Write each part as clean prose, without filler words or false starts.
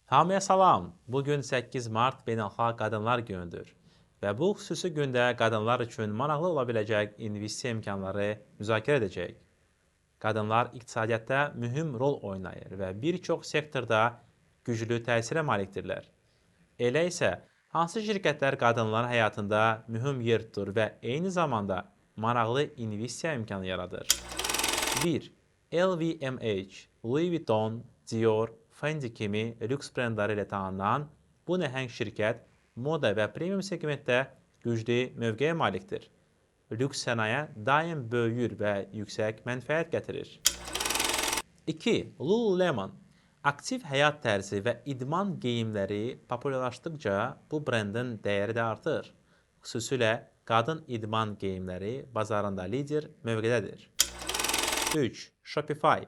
Hamıya salam. Bugün 8 mart Beynəlxalq Qadınlar Günüdür və bu xüsusi gündə qadınlar üçün maraqlı ola biləcək investisiya imkanları müzakirə edəcəyik. Qadınlar iqtisadiyyatda mühüm rol oynayır və bir çox sektorda güclü təsirə malikdirlər. Elə isə hansı şirkətlər qadınların həyatında mühüm yer tutur və eyni zamanda maraqlı investisiya imkanı yaradır? 1. LVMH, Louis Vuitton, Dior, Fendi kimi lüks brendləri ilə tanınan bu nəhəng şirkət moda və premium segmentdə güclü mövqeyə malikdir. Lüks sənaye daim böyüyür və yüksək mənfəət gətirir. 2. Lululemon. Aktiv həyat tərzi və idman geyimləri populyarlaşdıqca bu brendin dəyəri də artır. Xüsusilə qadın idman geyimləri bazarında lider mövqedədir. 3. Shopify.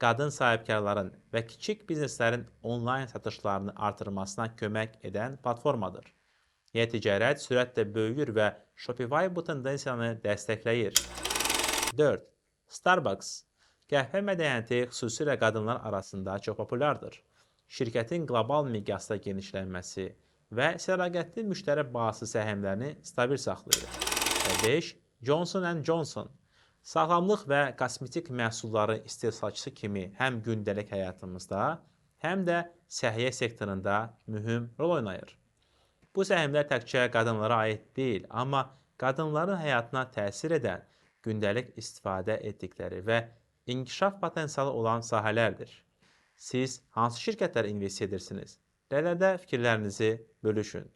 Qadın sahibkarların və kiçik bizneslərin onlayn satışlarını artırmasına kömək edən platformadır. E-ticarət sürətlə böyüyür və Shopify bu tendensiyanı dəstəkləyir. 4. Starbucks. Qəhvə mədəniyyəti xüsusilə qadınlar arasında çox populyardır. Şirkətin qlobal miqyasda genişlənməsi və sədaqətli müştəri bazı səhmlərini stabil saxlayır. Və 5. Johnson & Johnson. Sağlamlıq və kosmetik məhsulları istehsalçısı kimi həm gündəlik həyatımızda, həm də səhiyyə sektorunda mühüm rol oynayır. Bu səhmlər təkcə qadınlara aid deyil, amma qadınların həyatına təsir edən, gündəlik istifadə etdikləri və inkişaf potensialı olan sahələrdir. Siz hansı şirkətlərə investisiya edirsiniz? Rəylərdə fikirlərinizi bölüşün.